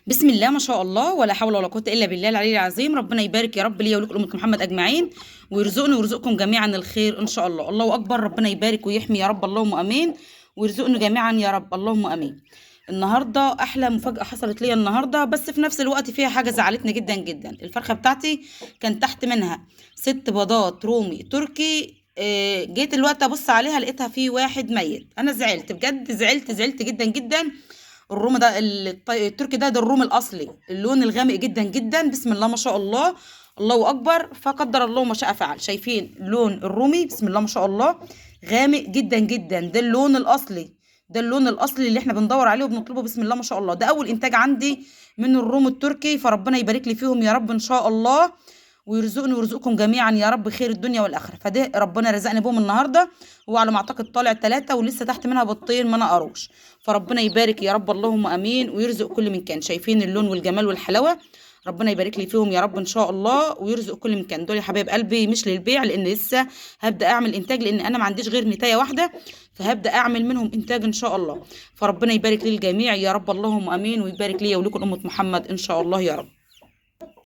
بسم الله ما شاء الله، ولا حول ولا قوة الا بالله العلي العظيم. ربنا يبارك يا رب ليا ولكم امه محمد اجمعين، ويرزقني ويرزقكم جميعا الخير ان شاء الله. الله اكبر، ربنا يبارك ويحمي يا رب، اللهم امين، ويرزقنا جميعا يا رب، اللهم امين. النهارده احلى مفاجاة حصلت ليا النهارده، بس في نفس الوقت فيها حاجة زعلتني جدا جدا. الفرخه بتاعتي كان تحت منها 6 بيضات رومي تركي. جيت الوقت ابص عليها لقيتها في واحد ميت. انا زعلت بجد، زعلت زعلت جدا جدا. الروم ده التركي ده الروم الاصلي، اللون الغامق جدا جدا، بسم الله ما شاء الله، الله اكبر. فقدر الله ما شاء فعل. شايفين لون الرومي بسم الله ما شاء الله غامق جدا جدا، ده اللون الاصلي، ده اللون الاصلي اللي احنا بندور عليه وبنطلبه، بسم الله ما شاء الله. ده اول انتاج عندي من الروم التركي، فربنا يبارك لي فيهم يا رب ان شاء الله، ويرزقني ويرزقكم جميعا يا رب خير الدنيا والاخرة. فده ربنا رزقني بهم النهارده، هو على ما اعتقد طالع 3 ولسه تحت منها بطين ما نقروش. فربنا يبارك يا رب، اللهم امين، ويرزق كل من كان. شايفين اللون والجمال والحلاوه، ربنا يبارك لي فيهم يا رب ان شاء الله، ويرزق كل من كان. دول يا حبايب قلبي مش للبيع، لان لسه هبدا اعمل انتاج، لان انا ما عنديش غير نتايه واحدة، فهبدا اعمل منهم انتاج ان شاء الله. فربنا يبارك للجميع يا رب، اللهم امين، ويبارك لي ولكم امه محمد ان شاء الله يا رب.